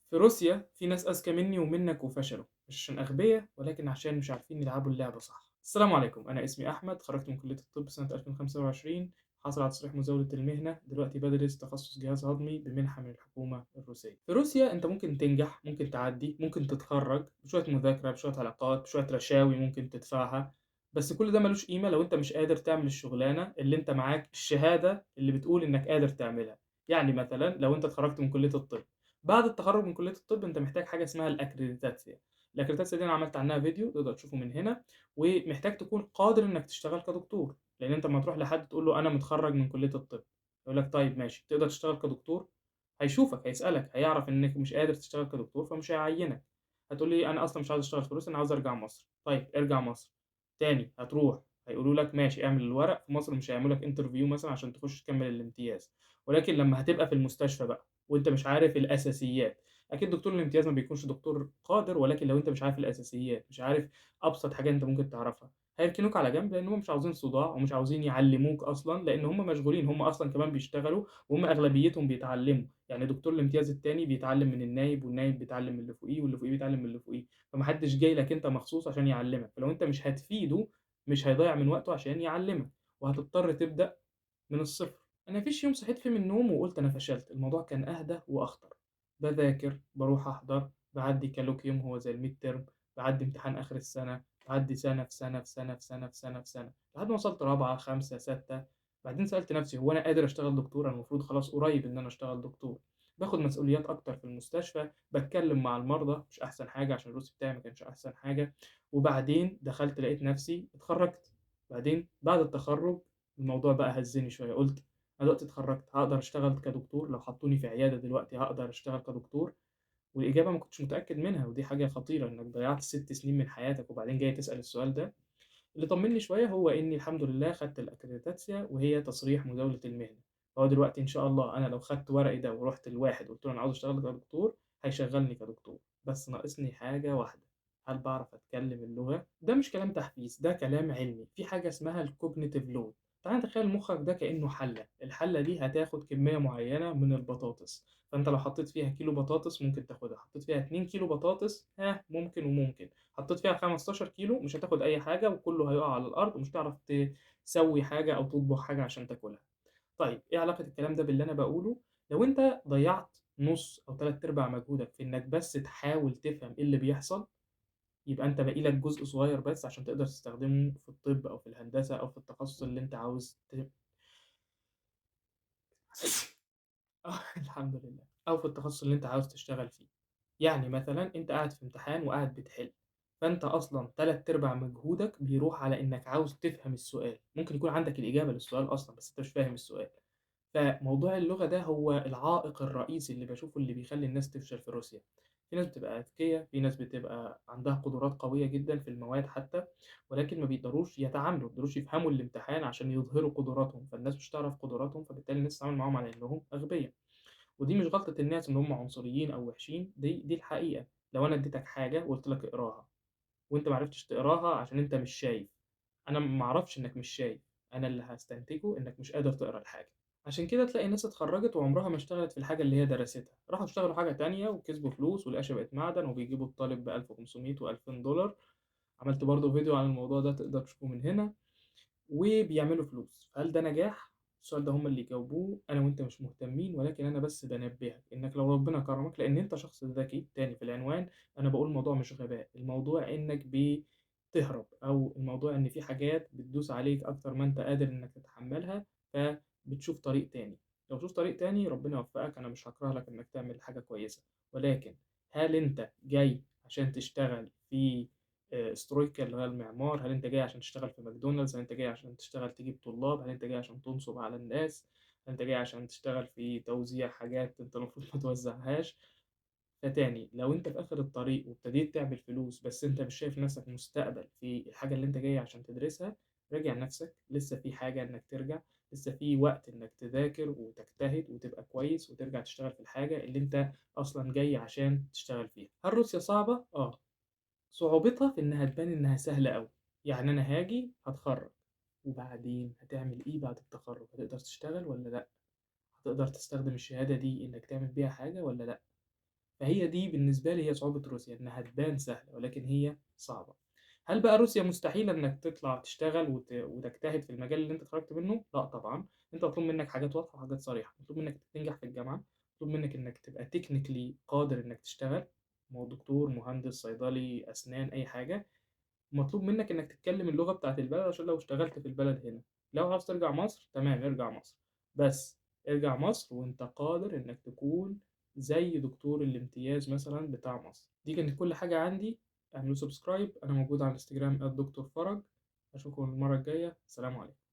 في روسيا في ناس أذكى مني ومنك وفشلوا، مش عشان أغبياء ولكن عشان مش عارفين يلعبوا اللعبة صح. السلام عليكم، أنا اسمي أحمد، خرجت من كلية الطب سنة 2025، حاصل على تصريح مزاولة المهنة، دلوقتي بدرس تخصص جهاز هضمي بمنحة من الحكومة الروسية. في روسيا أنت ممكن تنجح، ممكن تعدي، ممكن تتخرج بشوية مذاكرة، بشوية علاقات، بشوية رشاوي ممكن تدفعها، بس كل ده ملوش قيمة لو أنت مش قادر تعمل الشغلانة اللي أنت معاك الشهادة اللي بتقول إنك قادر تعملها. يعني مثلا لو أنت اتخرجت من كلية الطب، بعد التخرج من كلية الطب أنت محتاج حاجة اسمها ال аккредитация. ال аккредитация دي أنا عملت عنها فيديو تقدر تشوفه من هنا، ومحتاج تكون قادر إنك تشتغل كدكتور، لأن أنت لما تروح لحد تقول له أنا متخرج من كلية الطب، يقول لك طيب ماشي تقدر تشتغل كدكتور؟ هيشوفك، هيسألك، هيعرف إنك مش قادر تشتغل كدكتور فمش هيعينك. هتقول لي أنا أصلا مش عاوز أشتغل في روسيا، أنا عاوز أرجع مصر. طيب ارجع مصر. تاني هتروح هيقولوا لك ماشي اعمل الورق في مصر، مش هيعملوا لك interview مثلا عشان تخش تكمل الامتياز، ولكن لما هتبقى في المستشفى بقى وانت مش عارف الاساسيات، اكيد دكتور الامتياز ما بيكونش دكتور قادر، ولكن لو انت مش عارف الاساسيات، مش عارف ابسط حاجه انت ممكن تعرفها، هيركنوك على جنب، لان هم مش عاوزين صداع ومش عاوزين يعلموك اصلا، لان هم مشغولين، هم اصلا كمان بيشتغلوا وهم اغلبيتهم بيتعلموا. يعني دكتور الامتياز التاني بيتعلم من النايب، والنايب بيتعلم من اللي فوقيه، واللي فوقيه بيتعلم من اللي فوقيه، فمحدش جاي لك انت مخصوص عشان يعلمك. فلو انت مش هتفيده مش هيضيع من وقته عشان يعلمك، وهتضطر تبدأ من الصفر. أنا مفيش يوم صحيت فيه من النوم وقلت أنا فشلت، الموضوع كان أهدى وأخطر. بذاكر، بروح أحضر، بعدي colloquium هو زي ال midterm، بعدي امتحان آخر السنة، بعدي سنة في سنة في سنة في سنة في سنة في سنة، لحد ما وصلت رابعة خمسة ستة. بعدين سألت نفسي هو أنا قادر أشتغل دكتور؟ أنا المفروض خلاص قريب إن أنا أشتغل دكتور. باخد مسؤوليات أكتر في المستشفى، بتكلم مع المرضى، مش أحسن حاجة عشان الروسي بتاعي ما كانش أحسن حاجة. وبعدين دخلت لقيت نفسي اتخرجت. بعدين بعد التخرج الموضوع بقى هزني شوية، قلت أنا دلوقتي اتخرجت هقدر أشتغل كدكتور؟ لو حطوني في عيادة دلوقتي هقدر أشتغل كدكتور؟ والإجابة ما كنتش متأكد منها، ودي حاجة خطيرة إنك ضيعت 6 سنين من حياتك وبعدين جاي تسأل السؤال ده. اللي طمني شوية هو إني الحمد لله خدت ال аккредитация، وهي تصريح مزاولة المهنة. فهو دلوقتي إن شاء الله أنا لو خدت ورقي ده ورحت لواحد وقلت له أنا عاوز أشتغل كدكتور هيشغلني كدكتور، بس ناقصني حاجة واحدة، هل بعرف أتكلم اللغة؟ ده مش كلام تحفيز، ده كلام علمي. في حاجة اسمها ال cognitive load. تعال نتخيل مخك ده كأنه حلة، الحلة دي هتاخد كمية معينة من البطاطس، فأنت لو حطيت فيها كيلو بطاطس ممكن تاخدها، حطيت فيها 2 كيلو بطاطس ها ممكن وممكن، حطيت فيها 15 كيلو مش هتاخد أي حاجة وكله هيقع على الأرض ومش هتعرف تسوي حاجة أو تطبخ حاجة عشان تاكلها. طيب إيه علاقة الكلام ده باللي أنا بقوله؟ لو أنت ضيعت نص أو 3/4 مجهودك في إنك بس تحاول تفهم إيه اللي بيحصل، يبقى أنت باقي لك جزء صغير بس عشان تقدر تستخدمه في الطب أو في الهندسة أو في التخصص اللي أنت عاوز الحمد لله، أو في التخصص اللي أنت عاوز تشتغل فيه. يعني مثلًا أنت قاعد في امتحان وقاعد بتحل، فأنت أصلًا 3/4 مجهودك بيروح على إنك عاوز تفهم السؤال، ممكن يكون عندك الإجابة للسؤال أصلًا بس أنت مش فاهم السؤال. فموضوع اللغة ده هو العائق الرئيسي اللي باشوفه اللي بيخلّي الناس تفشل في روسيا. في ناس بتبقى أذكيا، في ناس بتبقى عندها قدرات قوية جدًا في المواد حتى، ولكن ما بيقدروش يتعاملوا، ما بيقدروش يفهموا الامتحان عشان يظهروا قدراتهم، فالناس مش هتعرف قدراتهم، فبالتالي الناس تتعامل معاهم على إنهم أغبيا. ودي مش غلطة الناس إن هم عنصريين أو وحشين، دي الحقيقة. لو أنا اديتك حاجة وقلت لك اقراها وأنت ما عرفتش تقراها عشان أنت مش شايف، أنا ما أعرفش إنك مش شايف، أنا اللي هستنتجه إنك مش قادر تقرا الحاجة. عشان كده تلاقي ناس اتخرجت وعمرها ما اشتغلت في الحاجة اللي هي درستها، راحوا اشتغلوا حاجة تانية وكسبوا فلوس والقاشة بقت معدن وبيجيبوا الطالب بألف وخمسمية وألفين دولار. عملت برضو فيديو عن الموضوع ده تقدر تشوفه من هنا. وبيعملوا فلوس. فهل ده نجاح؟ السؤال ده هم اللي يجاوبوه، أنا وأنت مش مهتمين، ولكن أنا بس بنبهك إنك لو ربنا كرمك، لأن أنت شخص ذكي. تاني في العنوان أنا بقول الموضوع مش غباء، الموضوع إنك بتهرب، أو الموضوع إن في حاجات بتدوس عليك أكتر ما أنت قادر إنك تتحملها، فبتشوف طريق تاني. لو تشوف طريق تاني ربنا يوفقك، أنا مش هكره لك إنك تعمل حاجة كويسة، ولكن هل أنت جاي عشان تشتغل في стройка اللي هي المعمار؟ هل انت جاي عشان تشتغل في ماكدونالدز؟ هل انت جاي عشان تشتغل تجيب طلاب؟ هل انت جاي عشان تنصب على الناس؟ هل انت جاي عشان تشتغل في توزيع حاجات انت المفروض ما توزعهاش؟ فتاني لو انت في اخر الطريق وابتديت تعمل فلوس بس انت مش شايف نفسك مستقبل في الحاجة اللي انت جاي عشان تدرسها، راجع نفسك، لسه في حاجة انك ترجع، لسه في وقت انك تذاكر وتجتهد وتبقى كويس وترجع تشتغل في الحاجة اللي انت اصلا جاي عشان تشتغل فيها. هل روسيا صعبة؟ صعوبتها في إنها تبان إنها سهلة أوي. يعني أنا هاجي هتخرج وبعدين هتعمل إيه بعد التخرج؟ هتقدر تشتغل ولا لأ؟ هتقدر تستخدم الشهادة دي إنك تعمل بيها حاجة ولا لأ؟ فهي دي بالنسبة لي هي صعوبة روسيا، إنها تبان سهلة ولكن هي صعبة. هل بقى روسيا مستحيل إنك تطلع تشتغل وتجتهد في المجال اللي أنت اتخرجت منه؟ لأ طبعًا، أنت مطلوب منك حاجات واضحة وحاجات صريحة، مطلوب منك تنجح في الجامعة، مطلوب منك إنك تبقى technically قادر إنك تشتغل، ما هو دكتور، مهندس، صيدلي، أسنان، أي حاجة. مطلوب منك إنك تتكلم اللغة بتاعة البلد عشان لو اشتغلت في البلد هنا. لو عاوز ترجع مصر تمام ارجع مصر، بس ارجع مصر وأنت قادر إنك تكون زي دكتور الامتياز مثلًا بتاع مصر. دي كانت كل حاجة عندي. اعملوا subscribe، أنا موجود على الانستجرام @دكتور فرج. أشوفكم المرة الجاية، سلام عليكم.